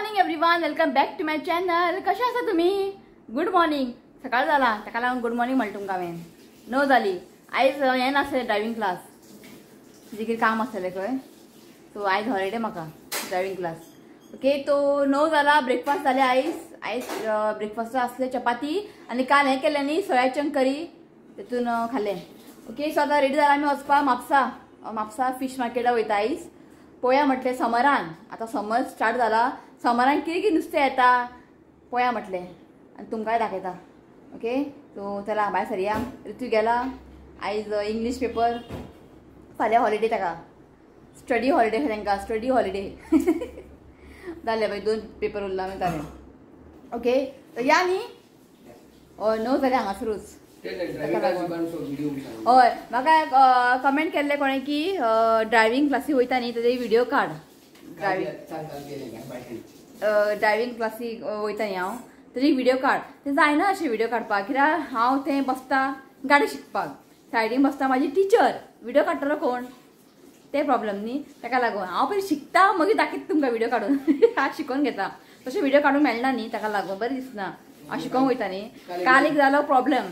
Morning everyone, welcome back to my channel. कशें आसा तुमी? Good morning. सकाळ जाला ताका लागून गुड मॉर्निंग म्हणटा तुमकां हांवें. 9 जाली. आयज हें नासलें ड्रायव्हिंग क्लास, तुजें कितें काम आसलें खंय, सो आयज हॉलिडे म्हाका ड्रायव्हिंग क्लास. ओके, तो 9 जाला, ब्रेकफास्ट जालें आयज. आयज ब्रेकफास्ट आसलें चपाती आनी काल हें केलें न्ही सोया चंक करी, तेतून खालें. ओके, सो आतां रेडी जाला आमी वचपाक म्हापसा. म्हापसा फिश मार्केटाक वयता आयज. पोया म्हटलें समरान, आतां समर स्टार्ट जाला, समरान कितें कितें नुस्तें येता पोया म्हटलें आनी तुमकांय दाखयता. ओके, सो चला भायर सरया. ऋतू गेला आयज इंग्लीश पेपर, फाल्यां हॉलिडे ताका, स्टडी हॉलिडे तांकां, स्टडी हॉलिडे जालें मागीर 2 पेपर उरला मागीर जालें. ओके, तर या न्ही. हय, 9 जालें हांगासरूच. हय, म्हाका कमेंट केल्ले कोणें की ड्रायव्हिंग क्लासी वयता न्ही तेजे व्हिडिओ काड. ड्रायव्हिंग क्लासी वयता न्ही हांव, तेजे व्हिडिओ काड. तें जायना अशें व्हिडिओ काडपाक, कित्याक हांव थंय बसता गाडी शिकपाक, सायडीन बसता म्हाजी टिचर, व्हिडिओ काडटलो कोण, ते प्रॉब्लम न्ही. ताका लागून हांव पयलीं शिकता मागीर दाखयता तुमकां व्हिडिओ काडून. हांव शिकोवन घेता, तशें व्हिडिओ काडूंक मेळना न्ही, ताका लागून बरें दिसना. हांव शिकोवंक वयता न्ही. काल एक जालो प्रॉब्लम,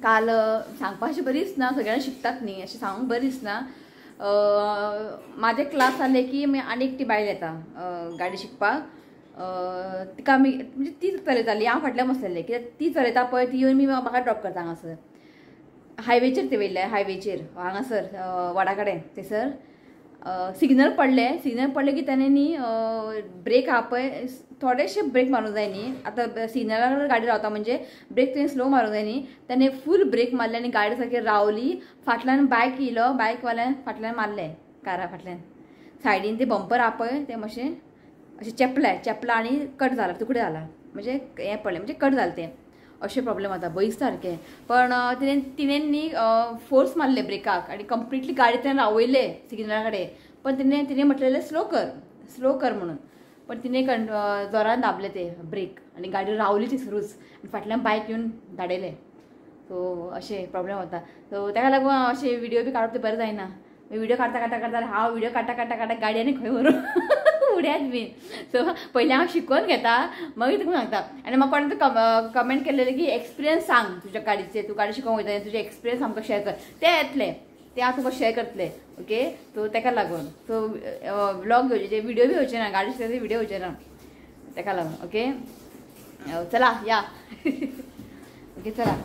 काल सांगपाक अशें बरी दिसना, सगळ्यांना शिकतात न्ही अशें सांगूंक बरें दिसना. म्हाजे क्लास जाले की मागीर आनी एकटी बायल येता गाडी शिकपाक, तिका आमी म्हणजे ती चलयताली, हांव फाटल्यान बसलेलें, कित्याक ती चलयता पळय ती येवन मी म्हाका ड्रॉप करता हांगासर हायवेचेर. ते वयले हायवेचेर हांगासर वाडा कडेन थंयसर सिग्नल पडले. सिग्नल पडले की ताणें न्ही ब्रेक आहा पळय थोडेशे ब्रेक मारूंक जाय न्ही. आतां सिग्नलार गाडी रावता म्हणजे ब्रेक तुवें स्लो मारूंक जाय न्ही, ताणें फूल ब्रेक मारले आनी गाडी सारकी रावली. फाटल्यान बायक येयलो, बायकवाल्यान फाटल्यान मारलें कारा फाटल्यान सायडीन ते बंपर आहा पळय ते मातशें अशें चेपलें, चेपलां आनी कट जाला, तुकडे जाला, म्हणजे हें पडलें म्हणजे कट जालें तें. अशें प्रॉब्लम जाता बयस सारकें. पण तिणें न्ही फोर्स मारले ब्रेकाक आनी कंप्लिटली गाडी तेणें रावयले सिग्नला कडेन. पण तिणें म्हटलेलें स्लो कर, स्लो कर म्हणून, पण तिणें जोरान दाबलें ते ब्रेक आनी गाडी रावली थंयसरूच आनी फाटल्यान बायक येवन धाडयलें. सो अशें प्रॉब्लम जाता. सो ताका लागून अशें व्हिडिओ बी काडप तें बरें जायना. व्हिडिओ काडटा काडटा काडटा हांव व्हिडिओ काडटा काडटा काडटा गाडी आनी खंय व्हरूं उड्यात बीन. सो पयलीं हांव शिकोवन घेता मागीर तुका सांगता. आनी म्हाका कोणें तर कमेंट केल्लें की एक्सपिरियन्स सांग तुज्या गाडीचे, तूं गाडी शिकोवंक वयता तुजें एक्सपिरियन्स आमकां शेअर कर. तें येतलें, तें हांव तुमकां शेअर करतलें. ओके, सो ताका लागून सो व्लॉग घेवचे, व्हिडिओ बी येवचे ना, गाडी शिकता व्हिडिओ येवचे ना, ताका लागून. ओके, चला या. ओके चला,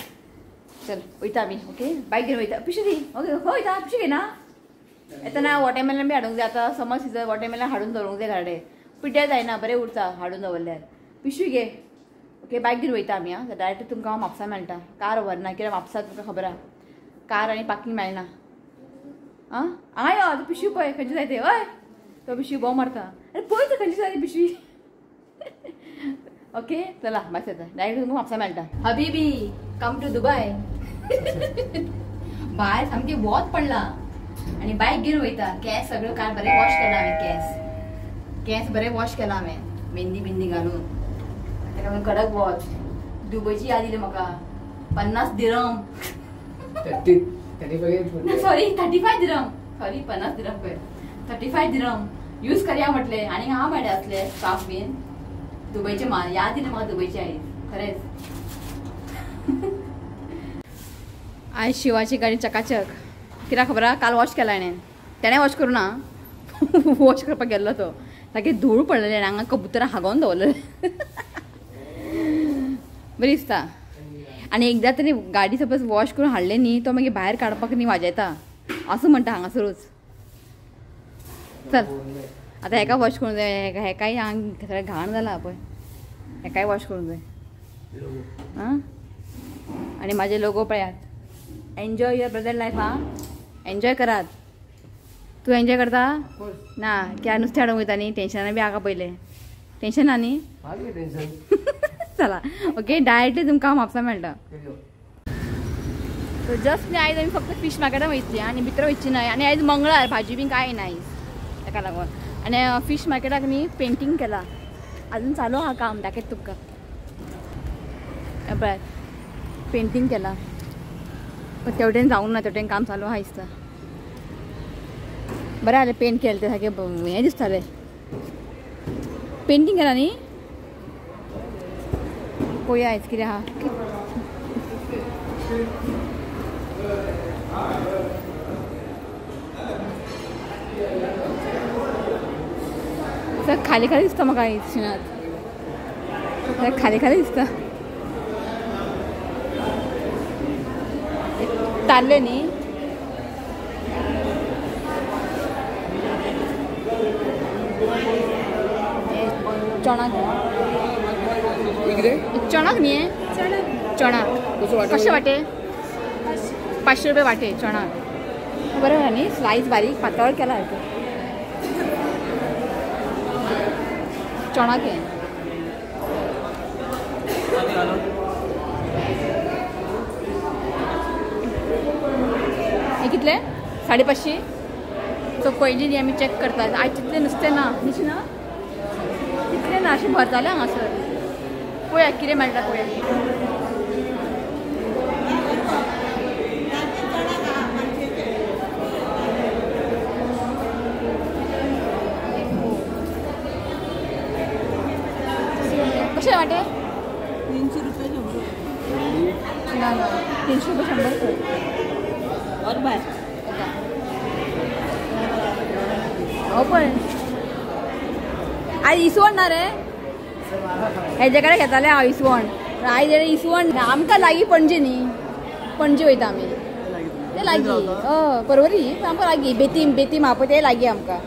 चल वयता आमी. ओके, बायक घेवन वयता. पिशवी दी. ओके, खंय वयता? पिशवी घेना येतना वॉटरमेलन बी हाडूंक जाय. आतां समर सिजन, वॉटरमेलन हाडून दवरूंक जाय घराडे, पिड्ड्यार जायना, बरें उरता हाडून दवरल्यार. पिशवी घे. ओके, बायक घेवन वयता आमी. आं, डायरेक्ट तुमकां हांव म्हापसा मेळटा. कार व्हरना कित्याक म्हापसा तुमकां खबर आहा कार आनी पार्किंग मेळना. आं, हांगा यो, आतां पिशवी पळय खंयची जाय ते. हय, तो पिशवी बोव मारता. आरे पळय तर खंयची जाय ती पिशवी. ओके चला, भायर सरता, डायरेक्ट तुमकां म्हापसा मेळटा. Habibi come to Dubai. भायर सामकें वोत पडलां आनी बायक घेवन वयता. केंस सगळ्यो काल बरें वॉश केला हांवें, केंस केंस बरें वॉश केला हांवें, मेहंदी बिंदी घालून. ताका लागून कडक वॉच. दुबयची याद येयली म्हाका. 50 दिरम, सॉरी 35 दिरम, सॉरी 50 दिरम पळय, 35 दिरम यूज करया म्हटलें. आनी हांव मेळ्ळे आसले स्कार्फ बीन दुबयचे. याद येयली म्हाका दुबयची आयज खरेंच. आयज शिवाची गाडी चकाचक. कित्याक खबर आहा? काल वॉश केला हाणें, तेणें वॉश करूं ना, वॉश करपाक गेल्लो तो, सारकें धूळ पडलेलें हांगा, कबुतरां हागोवन दवरलेलें. बरी दिसता. आनी एकदां तरी गाडी सपोज वॉश करून हाडलें न्ही, तो मागीर भायर काडपाक न्ही वाजयता, आसूं म्हणटा हांगासरूच. चल आतां हेका वॉश करूंक जाय, हेकाय हांगा सगळें घाण जाला पळय, हेकाय वॉश करूंक जाय. आं, आनी म्हाजे लोगो पळयात. Enjoy your brother life. आं, एन्जॉय करात. तूं एन्जॉय करता ना? कित्याक नुस्तें हाडूंक वयता न्ही, टेंशनां बी आहा पयलें, टेंशन ना न्ही? चला ओके, डायरेक्टली तुमकां म्हापसा मेळटा. सो जस्ट न्ही आयज आमी फक्त फिश मार्केटान वयतली आनी भितर वयची ना. आनी आयज मंगळार, भाजी बीन कांय ना आयज, ताका लागून. आनी फिश मार्केटाक न्ही पेंटींग केलां, अजून चालू आहा काम, दाखयता तुमकां. पळयात पेंटींग केलां, पण तेवटेन जावंक ना, तेवटेन काम चालू आहा दिसता. बरें जालें पेंट केलें तें, सारकें हें दिसतालें. पेंटींग केला न्ही पळोवया आयज कितें आहा. सर खाली खाली दिसता म्हाका शिणात, खाली खाली दिसता. तारले न्ही चणाक, चणाक न्ही, चणाक कशें वाटे? 500 रुपये वाटे चणाक. बरें न्ही, स्लायस बारीक पातळ केला चणाक. हें हे कितले? 550. सो पयलीं न्ही आमी चॅक करतात आयज तितलें नुस्तें ना, न्ही ना तितलें ना, अशें भरतालें हांगासर. पळोवया कितें मेळटा पळोवया. कशें वाटे? 300 रुपये 100. ना ना 300 रुपये 100. और बाय हो पण आयज इसवण ना रे, हेजे कडेन घेतालें हांव इसवण. आयज इसवण आमकां लागीं पणजे न्ही, पणजे वयता आमी, ते लागीं परवरी आमकां लागीं. बेतीम बेतीम आहा पळय ते लागीं आमकां.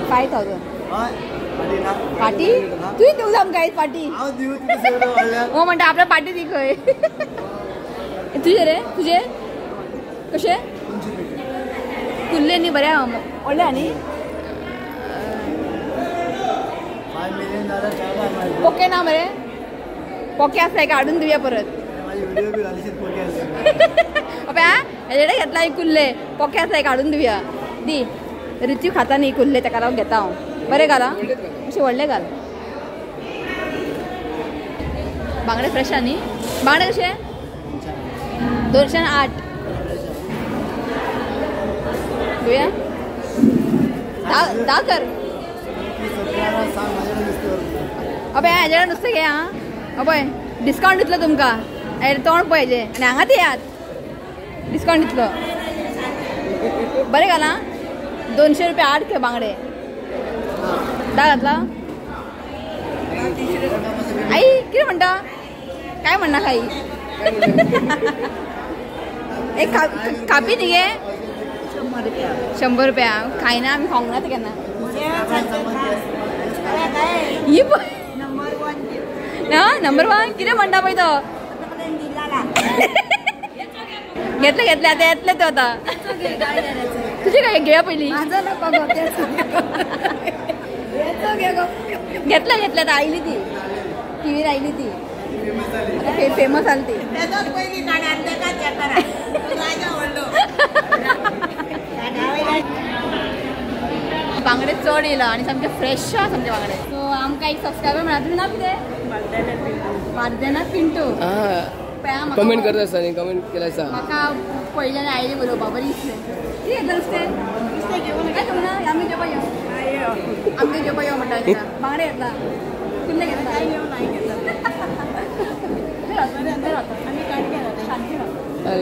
5000 पाटी तुवें दिवंक आमकां आयज पाटी. हो म्हणटा आपल्या पाटी दी खंय. तुजे रे, तुजे कशे? कुल्ले न्ही बरें व्हडले न्ही. पोके ना मरे, पोके आसा एका हाडून दिवया परत. अबे हेजे कडेन घेतला कुल्ले, पोके आसा एका हाडून दिवया. दी रित्यू खाता न्ही कुल्ले, ताका लागून घेता हांव. बरें घाल आं, अशें व्हडलें घाल. बांगडे फ्रेश आहा न्ही? बांगडे कशे? 208. घेवया धा कर. अबे हेजे कडेन नुस्तें घे आं. अबय डिस्कावंट दितलो तुमकां, तोंड पळय हेजें आनी हांगाच येयात, डिस्कावंट दितलो. बरें घाल आं, 200 रुपया 8 घे बांगडे. धा घातला? आई कितें म्हणटा? काय म्हणना आई? एक कापी न्ही गे? 100 रुपया खायना आमी, खावंक ना ते केन्ना. ही ना नंबर 1 कितें म्हणटा पळय तो. घेतले घेतले आतां येतले तो आतां. तुजें काय घेया पयलीं? घेतलं घेतलं आतां आयली ती टीव्हीर आयली ती, आतां फेमस जाली ती. बांगडे चड येयला आनी सामके फ्रेश आहा सामके बांगडे. सो आमकां एक सबस्क्रायबर मेळ्ळा. तुजें नांव कितें? मार्देना पिंटो. कमेंट करता आसता न्ही, कमेंट केला आसा. म्हाका पयल्यान आयली बरोवपा बरी दिसलें. कितें घेतलें नुस्तें? नुस्तें घेवन काय घेवना? आमी जेवपा यो, आमगे जेवपा यो म्हणटा. बांगडे घेतला, कुल्ले घेतला?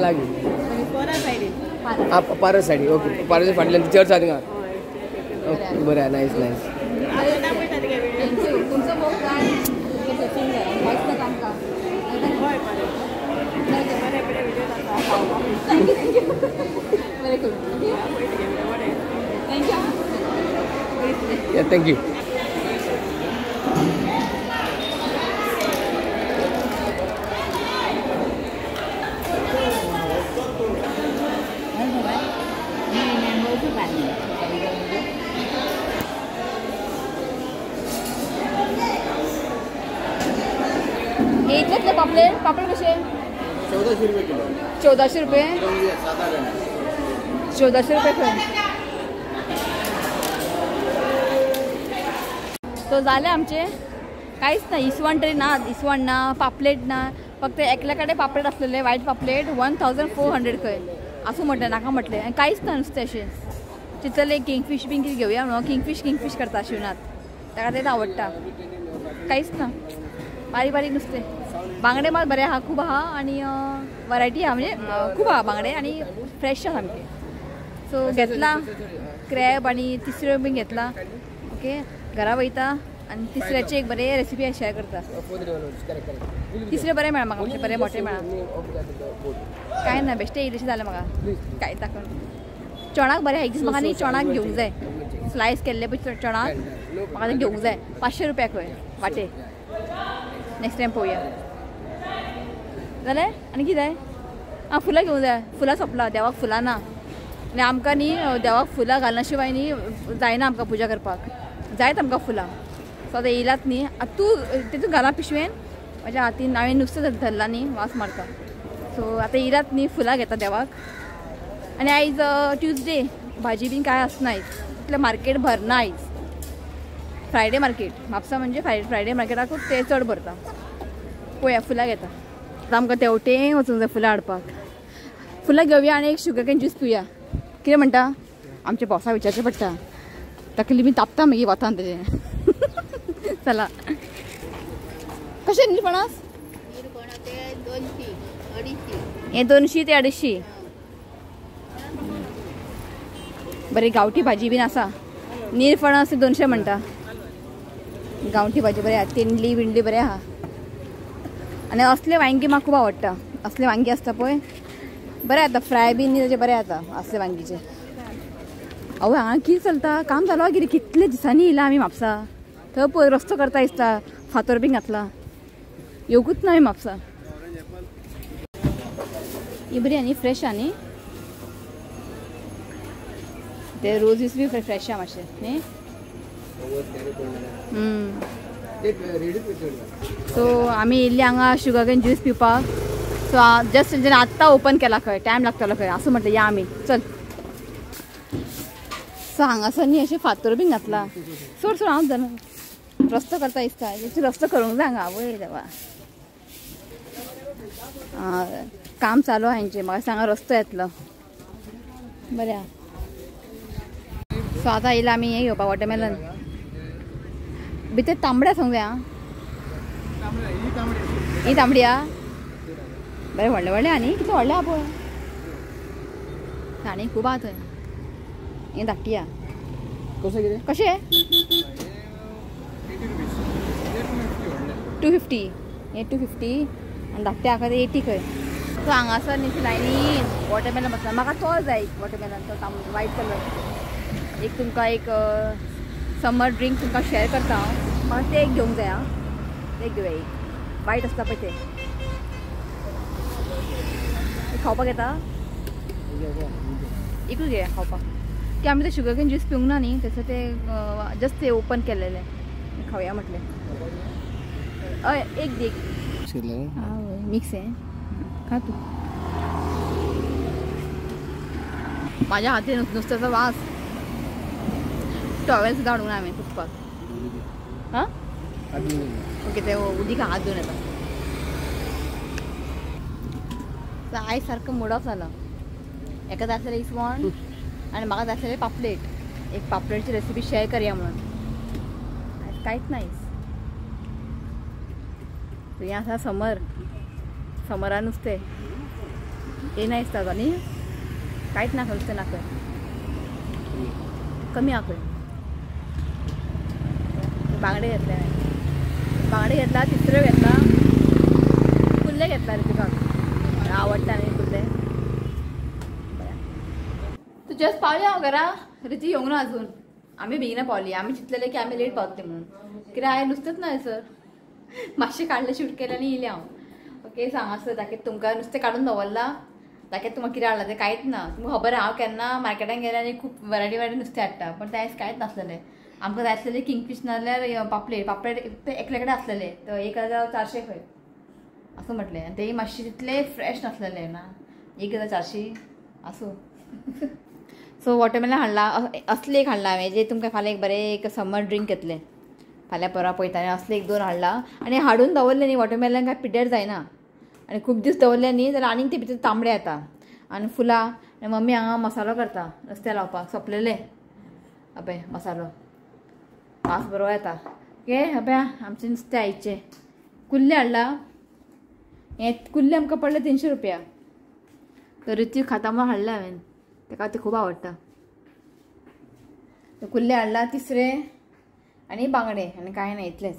लागीं पारस सायडी. ओके, पारस फाटल्यान चर्च आहा थिंगा. ओके बरें, नायस नायस. तुमचो मोग काय आमकां. Yeah, thank you. इतलेच पापलेट? पापलेट कशे? 1400 रुपये किलो. 1400 रुपये? 1400 रुपये खंय. तो जाले आमचे कांयच ना, इसवण तरी ना, इसवण ना, पापलेट ना. फक्त एकल्या कडेन पापलेट आसलेले, वायट पापलेट 1400 खंय. आसूं म्हटलें, नाका म्हटलें. आनी कांयच ना नुस्तें अशें. चिंतलें किंगफीश बीन कितें घेवया म्हणून. किंगफीश किंगफीश करता शिवनाथ, ताका तें आवडटा. कांयच ना, बारीक बारीक नुस्तें. बांगडे मात बरे आहा, खूब आहा आनी वरायटी आहा, म्हणजे खूब आहा बांगडे आनी फ्रेश आहा सामके. सो घेतला क्रॅब आनी तिसऱ्यो बीन घेतला. ओके घरा वयता आनी तिसऱ्याची एक बरे रेसिपी शेअर करता. तिसरे बरें मेळ्ळा म्हाका, बरें मोठे मेळ्ळा. कांय ना बेश्टें इल्लेशें जालें म्हाका कांय दाखोवन. चणाक बरें एक दीस म्हाका न्ही चणाक घेवंक जाय, स्लायस केल्ले पळय चणाक म्हाका तें घेवंक जाय. 500 रुपया खंय वाटे. नेक्स्ट टायम पळोवया. जालें आनी कितें जाय? आं फुलां घेवंक जाय. फुलां सोंपला, देवाक फुलां ना. आनी आमकां न्ही देवाक फुलां घालना शिवाय न्ही जायना आमकां पुजा करपाक, जायत आमकां फुलां. सो आतां येयलात न्ही, आतां तूं तितून घाला पिशवेन, म्हाज्या हातीन हांवें नुस्तें धरलां न्ही वास मारता. सो आतां येयलात न्ही फुलां घेता देवाक. आनी आयज ट्युजडे, भाजी बीन कांय आसना आयज, इतलें मार्केट भरना आयज. फ्रायडे मार्केट म्हापसा म्हणजे फ्रायडे मार्केटाकूच ते चड भरता. पळोवया फुलां घेता. आतां आमकां तेवटेन वचूंक जाय फुलां हाडपाक. फुलां घेवया आनी एक शुगर can juice पिवया. कितें म्हणटा? आमच्या बॉसा विचारचें पडटा, तकली बी तापता मागीर वतान तेजें. चला कशें न्ही फणस? हे 200 ते 250. बरी गांवठी भाजी बीन आसा. नीर फणस 200 म्हणटा. गांवठी भाजी बरी आहा, तेंडली बिंडली बरें आहा. आनी असले वांगी म्हाका खूब आवडटा. असले वांगी आसता पळय बरें जाता, फ्राय बीन न्ही ताजें बरें जाता असले वांगीचे. आवय हांगा कितें चलता, काम चालू आहा कितें, कितले दिसांनी येयला आमी म्हापसा. थंय पळय रस्तो करता दिसता, फातर बीन घातला. येवकूच ना आमी म्हापसा. ही बरी आनी फ्रेश आहा न्ही, ते रोजीस बी फ्रेश आहा मातशें न्ही. सो आमी येयल्ली हांगा शुगर can juice पिवपाक. सो जस्ट जेन्ना आत्तां ओपन केला खंय, टायम लागतलो खंय, आसूं म्हटलें या आमी चल. सो हांगासर न्ही अशें फातर बीन घातला. सोड सोड हांव जाणा रस्तो करता दिसता, रस्तो करूंक जाय हांगा. आवय देवा, काम चालू आहा हेंचें. म्हाका सांगा रस्तो येतलो बरें आहा. सो आतां येयला आमी हें घेवपाक वॉटरमेलन. भितर तांबडे आसूंक जाय. आं ही तांबडी आहा, बरें व्हडलें व्हडलें आनी कितें व्हडलें आहा पळय, आनी खूब आहा थंय. हें धाकटी आहा. कशें? 250. हें 250 आनी धाकटे आहा ते 80 खंय. सो हांगासर न्ही लायनीन वॉटरमेलन बसला. म्हाका तो जाय एक वॉटरमेलन, तो वायट कलर. एक तुमकां एक समर ड्रिंक तुमकां शेअर करता हांव. म्हाका ते एक घेवंक जाय. आं ते एक घेवया, एक वायट आसता पळय ते खावपाक येता. एकूच घेया खावपाक, की आमी ते शुगर can juice पिवंक ना न्ही, तसो ते जस्ट ते ओपन केलेले खावया म्हटलें. हय एक दी, मिक्स हें खा तूं. म्हाज्या हातीन नुस्त्याचो वास. टॉवेल सुद्दां हाडूंक ना हांवें पुसपाक. हां ओके ते उदीक हात धुवन येता. आयज सारको मूड ऑफ जाला. एका जाय आसलेलें इसवण आनी म्हाका जाय आसलेलें पापलेट. एक पापलेटची रेसिपी शेअर करया म्हणून. आयज कांयच ना. हें आसा समर, समरा नुस्तें येना दिसता न्ही, कांयच ना नुस्तें ना खंय, कमी आहा खंय. बांगडे घेतले हांवें, बांगडे घेतला, तिसऱ्यो घेतला, कुल्ले घेतला रे तुका आवडटा न्ही कुल्ले. तूं जस्ट पावली हांव घरा, रिती येवंक ना अजून. आमी बेगिना पावली, आमी चिंतलेले की आमी लेट पावतले म्हणून, कित्याक हांवें नुस्तेंच ना सर. मातशें काडलें शूट केलें आनी येयलें हांव. ओके हांगासर दाखयत तुमकां नुस्तें काडून दवरलां, दाखयत तुमकां कितें हाडलां तें कांयच ना. तुमकां खबर आहा हांव केन्ना मार्केटान गेलें आनी खूब वरायटी वरायटी नुस्तें हाडटा, पण तें आयज कांयच नासलेलें. आमकां जाय आसलेलें किंगफीश नाजाल्यार पापलेट. पापलेट ते एकले कडेन आसलेले, तर 1400 खंय असं म्हटलें. आनी तेय मातशें तितलें फ्रेश नासलेलें ना, 1400 आसूं. सो वॉटरमेलन हाडला, असले एक हाडला हांवें, जे तुमकां फाल्यां एक बरें एक समर ड्रिंक येतलें फाल्यां परवां पळयता. आनी असले एक दोन हाडला आनी हाडून दवरलें न्ही वॉटरमेलन काय पिड्ड्यार जायना, आनी खूब दीस दवरले न्ही जाल्यार आनीक ते भितर तांबडे येता. आनी फुलां आनी मम्मी हांगा मसालो करता नुस्तें लावपाक सोंपलेले अबे मसालो वास बरो येता. ओके अबे आमचें नुस्तें आयचें कुल्ले हाडला. हें कुल्ले आमकां पडले 300 रुपया. तर ऋत्विक खाता म्हणून हाडले हांवें, ताका ते खूब आवडटा. कुल्ले हाडला तिसरे आनी बांगडे आनी कांय ना इतलेंच.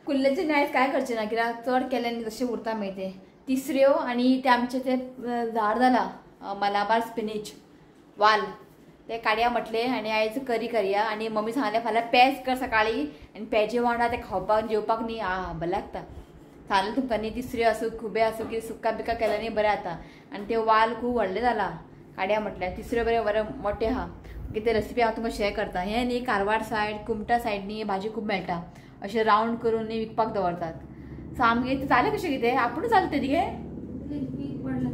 कुल्ल्याचें न्ही आयज कांय करचें ना कित्याक चड केलें न्ही तशें उरता मागीर तें. तिसऱ्यो आनी ते आमचें तें झाड जालां मलाबार स्पिनीच वाल ते काडया म्हटलें आनी आयज करी करया. आनी मम्मी सांगलें फाल्यां पेज कर सकाळीं आनी पेजे वांगडा तें खावपाक जेवपाक न्ही आ बरें लागता. सांगलें तुमकां न्ही तिसऱ्यो आसूं खुबे आसूं कितें सुक्का बिका केलें न्ही बरें जाता. आनी ते वाल खूब व्हडलें जालां काडया म्हटल्यार तिसऱ्यो बरें बरें मोटें आहा. कितें रेसिपी हांव तुमकां शेअर करता. हें न्ही कारवार सायड कुमटा सायड न्ही भाजी खूब मेळटा अशें रावंड करून न्ही विकपाक दवरतात. सो आमगेर जालें कशें कितें आपूण जालें तें तिगे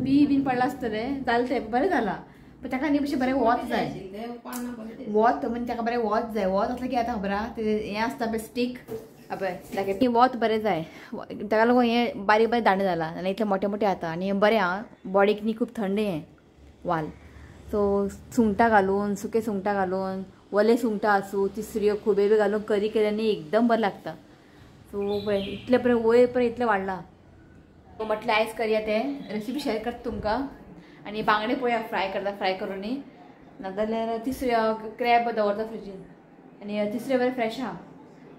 बी बीन पडलां आसतलें जालें तें बरें जालां. पण ताका न्ही मातशें बरें वत जाय, वत म्हणजे ताका बरें वत जाय. वत आसलें की आतां खबर आहा तें हें आसता पळय स्टीक पळय ताका वत बरें जाय. ताका लागून हें बारीक बारीक दांडे जालां आनी इतले मोटे मोटे जाता आनी हें बरें आहा बॉडीक न्ही खूब थंड हें वाल. सो सुंगटां घालून सुके सुंगटां घालून वले सुंगटां आसूं तिसऱ्यो खुबे बी घालून करी केल्यार न्ही एकदम बरें लागता. सो पळय इतलें पळय वयर पळय इतलें वाडलां. सो म्हटलें आयज करया तें रेसिपी शेअर करता तुमकां. आनी बांगडे पळया फ्राय करता, फ्राय करून न्ही नाजाल्यार तिसऱ्यो क्रॅब दवरता फ्रिजीन आनी तिसऱ्यो बरें फ्रेश आहा.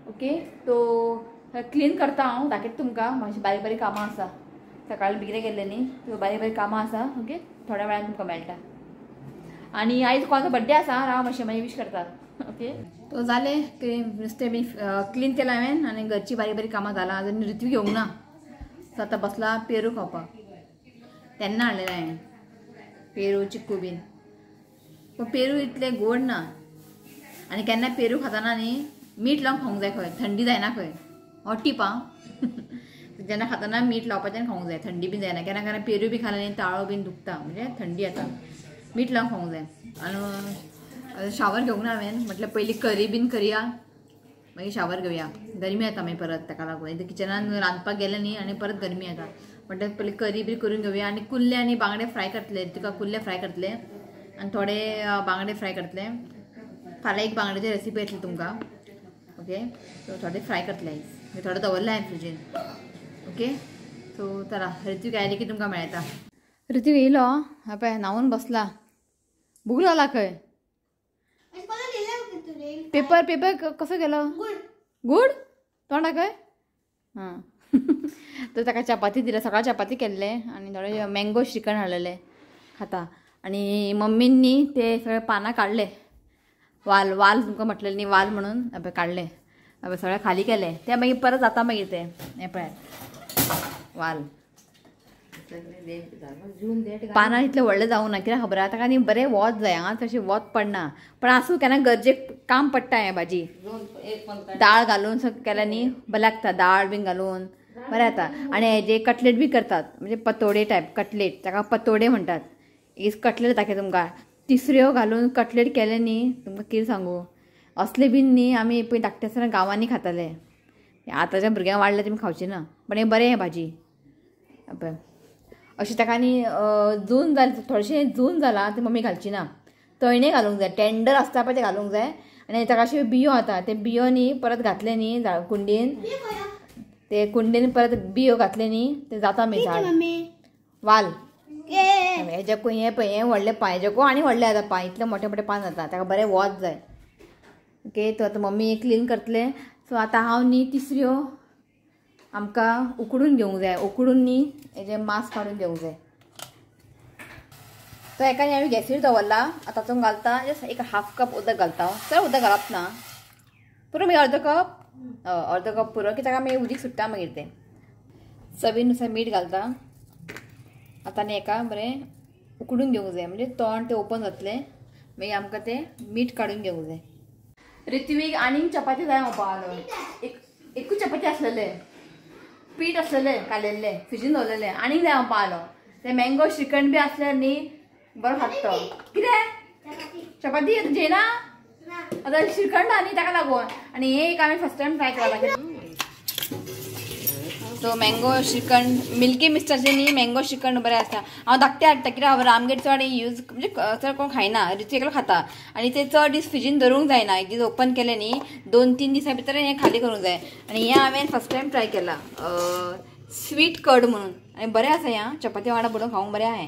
ओके तो क्लीन करता हांव दाखयता तुमकां. मातशें बारीक बारीक कामां आसा, सकाळीं बेगीन गेल्लें न्ही सो बारीक बारीक कामां आसा. ओके थोड्या वेळान तुमकां मेळटा. आनी आयज कोणाचो बड्डे आसा राव मातशें मागीर वीश करता. ओके तो जालें नुस्तें बी क्लीन केलां हांवें आनी घरची बारीक बारीक कामां जालां. आजून ऋत्विक घेवंक ना सो आतां बसला पेरू खावपाक. तेन्ना हाडलेलें हांवें पेरू चिक्कू बीन. पूण पेरू इतले गोड ना आनी केन्ना पेरू खाताना न्ही मीठ लावन खावंक जाय खंय, थंडी जायना खंय. हो टीप आं जेन्ना खाताना मीठ लावपाचें आनी खावंक जाय, थंडी बी जायना. केन्ना केन्ना पेरू बी खालें न्ही ताळो बीन दुखता म्हणजे थंडी येता. मीठ लावन खावंक जाय. आनी शावर घेवंक ना हांवें, म्हटल्यार पयलीं करी बीन करया मागीर शावर घेवया. गरमी येता मागीर परत ताका लागून एकदां किचनान रांदपाक गेलें न्ही आनी परत गरमी येता. म्हणटकीर पयलीं करी बी करून घेवया. आनी कुल्ले आनी बांगडे फ्राय करतले, तुका कुल्ले फ्राय करतले आनी थोडे बांगडे फ्राय करतले. फाल्यां एक बांगड्याची रेसिपी येतली तुमकां. ओके सो थोडे फ्राय करतले आयज, थोडे दवरले हांवें फ्रिजीन. ओके सो चला ऋत्विक आयले की तुमकां मेळटा. ऋत्विक येयलो हा पळय न्हांवून बसला. भूक लागला खंय. पेपर पेपर कसो गेलो? गुड तोंडा खंय. हां तर ताका चपाती दिल्या, सकाळ चपाती केल्ले आनी थोडे मँगो श्रीखंड हाडलेले खाता. आनी मम्मीन न्ही ते सगळे पानां काडले, वाल वाल तुमकां म्हटलें न्ही वाल म्हणून पळय काडले, पळय सगळें खाली केलें ते मागीर परत जाता मागीर ते हें पळय वाल पानां इतलें व्हडलें जावं ना कित्याक खबर आहा ताका न्ही बरें वत जाय. हांगा तशें वत पडना पण आसूं केन्ना गरजेक काम पडटा हें भाजी. दाळ घालून सगळें केल्यार न्ही बरें लागता, दाळ बीन घालून बरें जाता. आनी हेजे कटलेट बी करतात म्हणजे पतोडे टायप कटलेट, ताका पतोडे म्हणटात. एक कटलेट दाखयता तुमकां. तिसऱ्यो घालून कटलेट केलें न्ही तुमकां कितें सांगू, असले बीन न्ही आमी पयलीं धाकटे आसतना गांवांनी खाताले. आतांच्या भुरग्यांक वाडले तुमी खावची ना, पण हें बरें हें भाजी. पळय अशें ताका न्ही जून जालें थोडेशें जून जालां तें मम्मी घालची ना, तळणे घालूंक जाय, टेंडर आसता पळय तें घालूंक जाय. आनी ताका अश्यो बियो जाता ते बियो न्ही परत घातले न्ही कुंडेन, ते कुंडेन परत बियो घातले न्ही ते जाता मागीर झाड वाल. हेज्याकूय हें पळय हें व्हडलें पान, हेज्याकूय आनी व्हडलें जाता पान, इतलें मोटें मोटें पान जाता, ताका बरें वत जाय. ओके तो आतां मम्मी क्लीन करतलें. सो आतां हांव न्ही तिसऱ्यो आमकां उकडून घेवंक जाय, उकडून न्ही हेजें मांस काडून घेवंक जाय. तो एका न्ही हांवें गॅसीर दवरला, आतां तातूंत घालता जस्ट एक हाफ कप उदक घालता, चड उदक घालप ना, पुरो मागीर अर्दो कप, अर्दो कप पुरो की ताका मागीर उदीक सुट्टा मागीर तें. चवीनुसार मीठ घालता. आतां न्ही एका बरें उकडून घेवंक जाय म्हणजे तोंड तें ओपन जातलें, मागीर आमकां तें मीठ काडून घेवंक जाय. ऋत्विक आनीक चपाती जाय म्हणपाक लागलो, एकूच चपाती आसलेले, पीठ आसलेलें कालयल्लें फ्रिजीन दवरलेलें, आनीक जाय म्हणपाक लागलो. तें मँगो श्रीखंड बी आसल्यार न्ही बरो खाता तो. कितें चपाती जेना आतां श्रीखंड आनी ताका लागून. आनी हें एक आमी फर्स्ट टायम ट्राय करपाक. सो मँगो श्रीखंड मिल्की मिस्टाचें न्ही मँगो श्रीखंड बरें आसता. हांव धाकटें हाडटा कित्याक आमगेर चड यूज म्हणजे चड कोण खायना, रितू एकलो खाता आनी ते चड दीस फ्रिजीन दवरूंक जायना. एक दीस ओपन केलें न्ही 2-3 दिसां भितर हें खाली करूंक जाय. आनी हें हांवें फर्स्ट टायम ट्राय केलां स्वीट कर्ड म्हणून, आनी बरें आसा हें चपाती वांगडा बरोवन खावंक बरें आहा.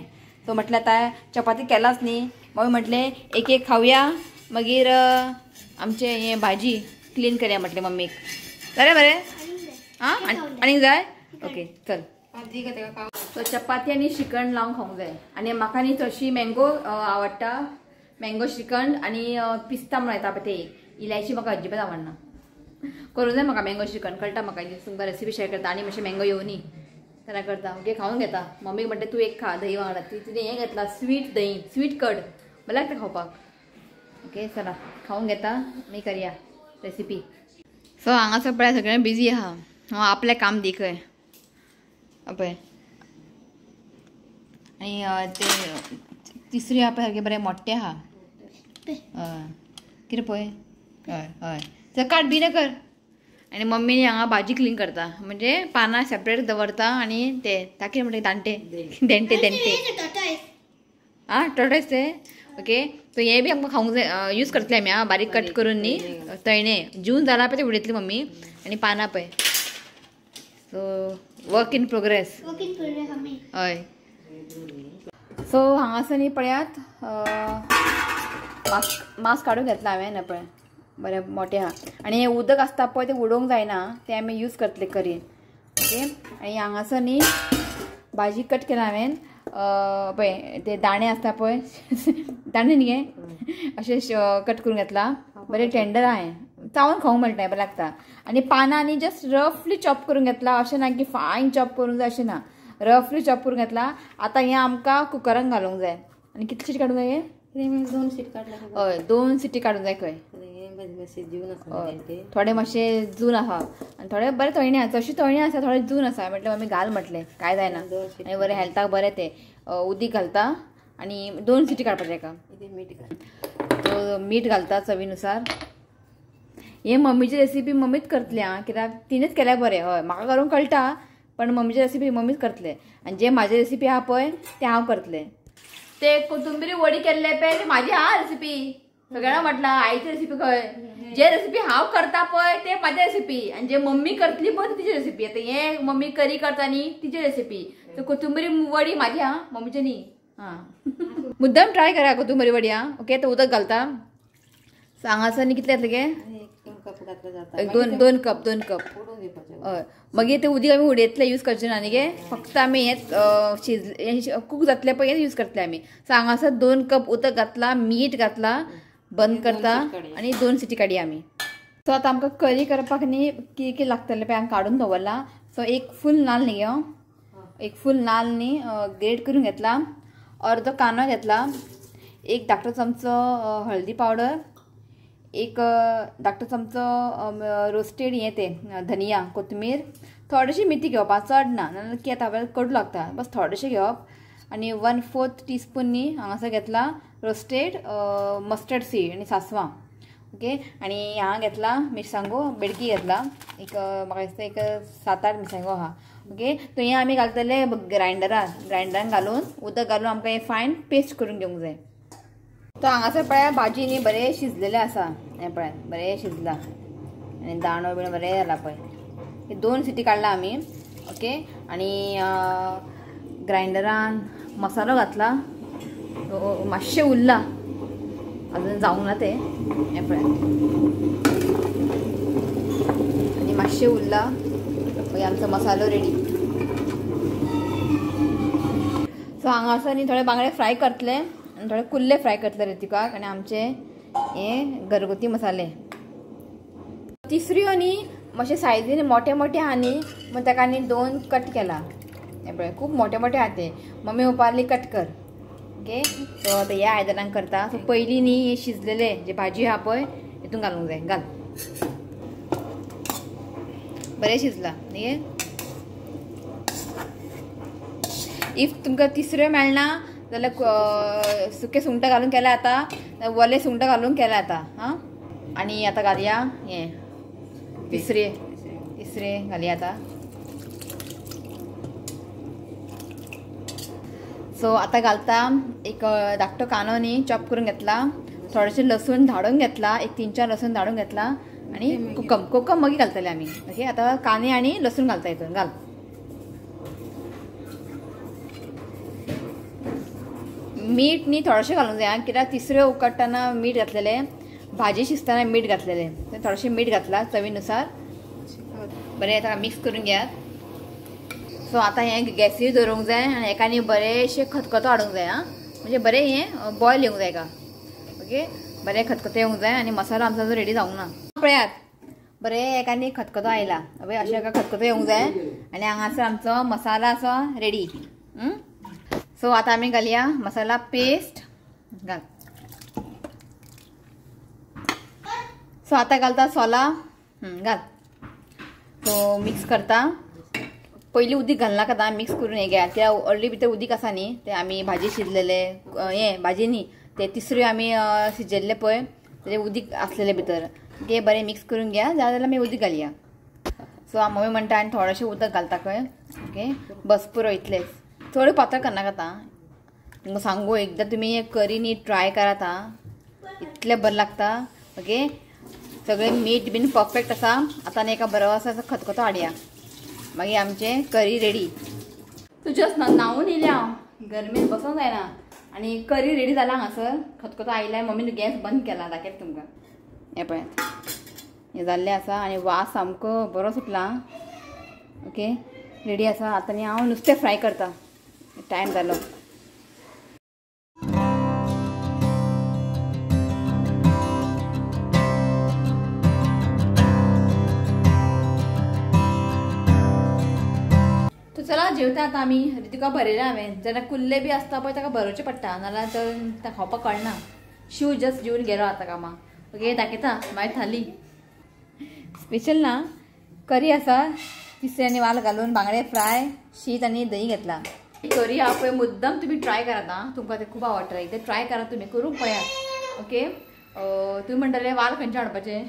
सो म्हटलें आतां चपाती केलाच न्ही, मम्मी म्हटलें एक एक खावया मागीर आमचें हें भाजी क्लीन करया म्हटलें मम्मीक. जालें बरें? आं आनीक जाय? ओके चल. सो चपाती आनी श्रीखंड लावन खावंक जाय. आनी म्हाका न्ही चडशी मँगो आवडटा, मँगो श्रीखंड आनी पिस्ता म्हण येता पळय ते एक, इलायची म्हाका अजिबात आवडना. करूं जाय म्हाका मँगो श्रीखंड, कळटा म्हाका, तुमकां रेसिपी शेअर करता. आनी मातशें मँगो येवनी तेन्ना करता. ओके खावून घेता. मम्मीक म्हणटा तूं एक खा दही वांगडा, ती तिणें हें घेतलां स्वीट दही, स्वीट कर्ड बरें लागता खावपाक. ओके चला खावून घेता, मागीर करया रेसिपी. सो हांगासर पळय सगळें बिजी आहा, हांव आपलें काम दी खंय पळय. आनी ते तिसरी आहा पळय सारकें बरें मोट्टें आहा. हय कितें पळय, हय हय चल काट बी कर. आनी मम्मी हांगा भाजी क्लीन करता, म्हणजे पानां सेपरेट दवरता आनी ते ताके म्हणटा दांटे देंटे देंटे आं टोटोयस ते. ओके सो हें बी आमकां खावंक जाय, यूज करतले आमी आं, बारीक कट करून न्ही तळणे जून जाला पळय ते उडयतली मम्मी. आनी पानां पळय. So work in progress. हय सो हांगासर न्ही पळयात मास्क काडून घेतला हांवें पळय बरें मोटें आहा. आनी हें उदक आसता पळय तें उडोवंक जायना, तें आमी यूज करतले करीन. ओके आनी हांगासर न्ही भाजी कट केला हांवें पळय ते दाणे आसता पळय दाणे न्ही गे अशें कट करून घेतला, बरें टेंडर आहा, चावून खावंक मेळटा बरें लागता. आनी पानां न्ही जस्ट रफली चॉप करून घेतला, अशें ना की फायन चॉप करूंक जाय अशें ना, रफली चॉप करून घेतला. आतां हें आमकां कुकरान घालूंक जाय. आनी कितली सीट काडूंक जाय? हें 2 सीट काडल्या. हय 2 सिटी काडूंक जाय खंय, थोडे मातशे जून आहा आनी थोडे बरें तळणे आसा, चडशे तळणे आसा, थोडे जून आसा. म्हटलें मम्मी घाल म्हटलें कांय जायना, आनी बरें हेल्थाक बरें तें. उदीक घालता आनी 2 सिटी काडपाचें हेका. सो मीठ घालता चवीनुसार. हे मम्मीची रेसिपी मम्मीच करतली आं, कित्याक तिणेच केल्यार बरें. हय म्हाका करूंक कळटा पण मम्मीची रेसिपी मम्मीच करतले, आनी जे म्हाजी रेसिपी आहा पळय तें हांव करतलें. ते कोथुंबीर वडी केल्ले पळय म्हाजी आहा रेसिपी, सगळ्यांना म्हटलां आईची रेसिपी खंय, जे रेसिपी हांव करता पळय ते म्हाजी रेसिपी, आनी जे मम्मी करतली पळय तिची रेसिपी. आतां हें मम्मी करी करता न्ही तिची रेसिपी. सो कोथुंबीर वडी म्हाजी आहा, मम्मीची न्ही. आं मुद्दम ट्राय करा कोथुंबीर वडी आं. ओके तो उदक घालता. सो हांगासर न्ही कितलें जातलें गे? 2 कप 2 कप. हय मागीर ते उदीक आमी उडयतले, यूज करचे ना न्ही गे, फक्त आमी हेंच शिजले कूक जातलें पळय हें यूज करतले आमी. सो हांगासर 2 कप उदक घातलां, मीठ घातलां, बंद करता आनी 2 सिटी काडया आमी. सो आतां आमकां करी करपाक न्ही कितें कितें लागतलें पळय हांगा काडून दवरलां. सो एक फूल नाल्ल न्ही गे, एक फूल नाल्ल न्ही ग्रेट करून घेतला, अर्दो कांदो घेतला, एक धाकटो चमचो हळदी पावडर, एक धाकटो चमचो रोस्टेड हें तें धनिया कोथमीर, थोडेशी मेथी घेवपाक, चड ना नाजाल्यार की आतां कडू लागता, बस थोडेशें घेवप. आनी 1/4 टीस्पून न्ही हांगासर घेतला रोस्टेड मस्टर्ड सीड आनी सासवां. ओके आनी हांगा घेतला मिरसांगो बेडकी घेतला एक, म्हाका दिसता एक 7-8 मिरसांगो आहा. ओके तो हें आमी घालतले ग्रायंडरान, ग्रायंडरान घालून उदक घालून आमकां हें फायन पेस्ट करून घेवंक जाय. तो हांगासर पळय भाजी न्ही बरें शिजलेलें आसा, हें पळय बरें शिजलां आनी दाणो बीण बरें जाला पळय. 2 सिटी काडला आमी. ओके आनी ग्रायंडरान मसालो घातला, मातशें उरला अजून जावंक ना तें, हें पळय आनी मातशें उरला. मागीर आमचो मसालो रेडी. सो हांगासर न्ही थोडे बांगडे फ्राय करतले आनी थोडे कुल्ले फ्राय करतले रितिकाक, आनी आमचे हे घरगुती मसाले. तिसऱ्यो न्ही मातशे सायजीन मोठे मोठे आहा न्ही, मग ताका न्ही 2 कट केला, हें पळय खूब मोठे मोठे आहा ते. मम्मी उपारली कट कर. ओके सो आतां ह्या आयदनाक करता. सो पयलीं न्ही हे शिजलेले जे भाजी आहा पळय हितून घालूंक जाय, घाल बरें शिजला न्ही. If तुमकां तिसऱ्यो मेळना जाल्यार सुके सुंगटां घालून केल्या जाता, वले सुंगटां घालून केल्या जाता. आं आनी आतां घालया हें तिसरे, तिसरे घालया आतां. सो आतां घालता एक धाकटो कांदो न्ही चॉप करून घेतला, थोडेशें लसूण धाडून घेतला, एक 3-4 लसूण धाडून घेतला आनी कोकम, कोकम मागीर घालतले आमी. ओके आतां कांदे आनी लसूण घालता हितून घाल. मीठ न्ही थोडेशें घालूंक जाय कित्याक तिसऱ्यो उकडटना मीठ घातलेलें, भाजी शिजतना मीठ घातलेलें, थोडेशें मीठ घातलां चवीनुसार. बरें आतां मिक्स करून घेयात. सो आतां हें गॅसीर दवरूंक जाय आनी हेका न्ही बरेंशें खतखतो हाडूंक जाय. आं म्हणजे बरें हें बॉयल येवंक जाय हेका. ओके बरें खतखतो येवंक जाय आनी मसालो आमचो अजून रेडी जावंक ना. पळयात बरें हेका न्ही खतखतो आयला, अबे अशें हेका खतखतो येवंक जाय आनी हांगासर आमचो मसाला आसा रेडी. सो आतां आमी घालया मसाला पेस्ट घाल. सो आतां घालता सोला घाल. सो मिक्स करता. पयलीं उदीक घालनाका आतां, मिक्स करून हें घेयात कित्याक ऑलरेडी भितर उदीक आसा न्ही, तें आमी भाजी शिजलेले हें भाजी न्ही ते तिसऱ्यो आमी शिजयल्ले पळय तेजें उदीक आसलेलें भितर. ओके बरें मिक्स करून घेया, जाय जाल्यार आमी उदीक घालया. सो मम्मी म्हणटा आनी थोडेशें उदक घालता खंय. ओके बस पुरो इतलेंच, चड पातळ करनाका आतां. तुमकां सांगू एकदां तुमी करी न्ही ट्राय करात आं, इतलें बरें लागता. ओके सगळें मीठ बीन परफेक्ट आसा. आतां आनी एका बरो आसा खतखतो हाडया, मागीर आमचें करी रेडी. तूं जस्ट न्हांवून येयलें हांव, गरमेन बसोंक जायना आनी करी रेडी जाला हांगासर, खतखतो आयलाय. मम्मीन गॅस बंद केला, दाखयता तुमकां. हें पळयात हें जाल्लें आसा आनी वास सामको बरो सुटला. ओके रेडी आसा. आतां न्ही हांव नुस्तें फ्राय करता, टायम जालो. चला जेवता आतां आमी. रितिका भरयलें हांवें, जेन्ना कुल्ले बी आसता पळय ताका भरोवचें पडटा, नाल्यार तर खावपाक कळना. शिव जस्ट जेवन गेलो आतां कामाक. ओके दाखयता मागीर थाली स्पेशल ना करी आसा, तिसरी आनी वाल घालून बांगडे फ्राय, शीत आनी दही घेतला. करी आहा पळय मुद्दम तुमी ट्राय करात आं, तुमकां तें खूब आवडटलें. एकदां ट्राय करात तुमी, करूंक पळयात. ओके तुमी म्हणटले वाल खंयचे हाडपाचे?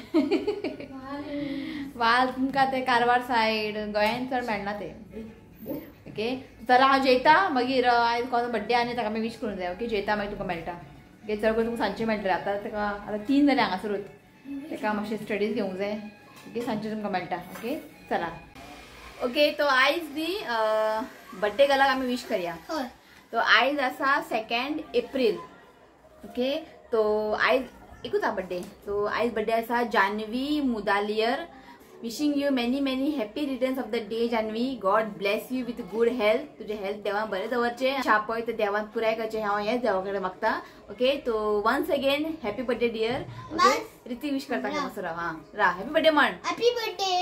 वाल तुमकां ते कारवार सायड गोंयान चड मेळना ते. ओके चला हांव जेयता, मागीर आयज कोण बड्डे आनी ताका आमी वीश करूंक जाय. ओके जेयता मागीर तुमकां मेळटा. ओके चड करून तुमकां सांजचें मेळटलें. आतां ताका आतां 3 जालें हांगासरूच, ताका मातशें स्टडीज घेवंक जाय. ओके सांजचें तुमकां मेळटा. ओके चला. ओके तो आयज न्ही बड्डे गर्लाक आमी वीश करया. तो आयज आसा 2 एप्रील. ओके तो आयज एकूच आहा बड्डे. तो आयज बड्डे आसा Janvi Mudaliar. Wishing you many many happy returns of the day Janvi. God bless you with good health. तुझे हेल्थ देवान बरें दवरचें, इच्छा पळय ते देवान पुराय करचें, हांव हेंच देवा कडेन मागता. ओके तो once again happy birthday dear. Okay Ritik wish करता मातसो राव. हां रा हॅपी बर्थडे म्हण. Happy birthday,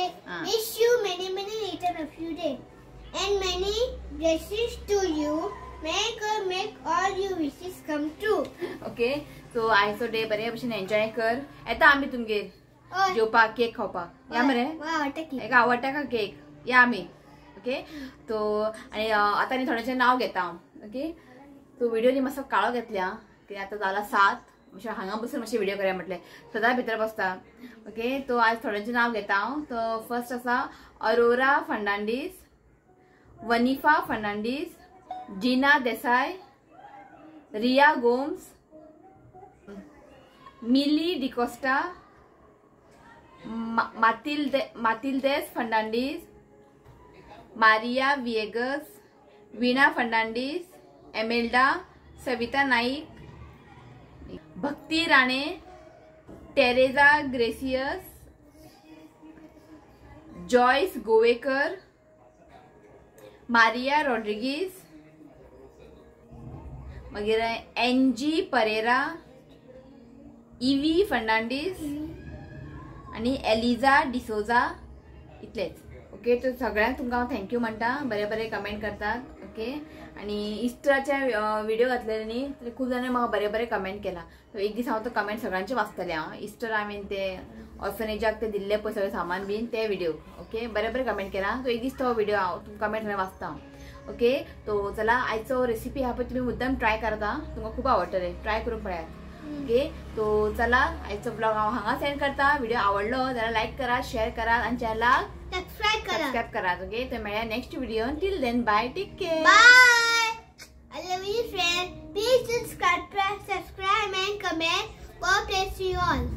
wish you many many return of your day and many blessings to you. May God make all your wishes come true. Okay so आयचो day बरे भशेन enjoy कर. येता आमी तुमगेर जेवपाक, केक खावपाक. या मरे, एका आवडटा का केक, या आमी. ओके तो आनी आतां न्ही थोड्यांचें नांव घेता हांव. ओके तो व्हिडिओ न्ही मातसो काळो घेतल्या कित्याक आतां जाला 7, मातशें हांगा बसून मातशें व्हिडिओ करया म्हटलें, सदां भितर बसता. ओके तो आयज थोड्यांचें नांव घेता हांव. तो फर्स्ट आसा अरोरा फर्नांडीस, वनिफा फर्नांडीस, जीना देसाय, रिया गोम्स, मिली डिकोस्टा, मातिल्देस फर्नांडीस, मारिया विएगस, वीणा फर्नांडीस, एमेल्डा, सविता नाईक, भक्ती राणे, टेरेजा ग्रेसियस, जॉयस गोवेकर, मारिया रॉड्रिगीस, मागीर एनजी परेरा, इवी फर्नांडीस आनी एलिजा डिसोजा. इतलेच. ओके तर सगळ्यांक तुमकां हांव thank you म्हणटा, बरे बरे कमेंट करतात. ओके आनी इस्टराचे व्हिडिओ घातलेले न्ही, तर खूब जाणांनी म्हाका बरे बरे कमेंट केला. सो एक दीस हांव तो कमेंट सगळ्यांचे वाचतलें. हांव इस्टर हांवें ते ऑर्फनेजाक ते दिल्ले पळय सगळें सामान बीन ते व्हिडिओ. ओके बरे बरे कमेंट केला. सो एक दीस तो व्हिडिओ हांव तुमकां कमेंट सगळें वाचता हांव. ओके तो चला आयचो रेसिपी आहा पळय तुमी मुद्दम ट्राय करता, तुमकां खूब आवडटलें, ट्राय करून पळयात. ओके तो चला आयचो ब्लॉग हांव हांगा सेंड करता. व्हिडिओ आवडलो जाल्यार लायक करा, शेअर करा आनी चॅनलाक सबस्क्रायब करात. ओके तर मेळया next video. Till then bye, take care, bye, I love you. Please subscribe and comment. God bless you all.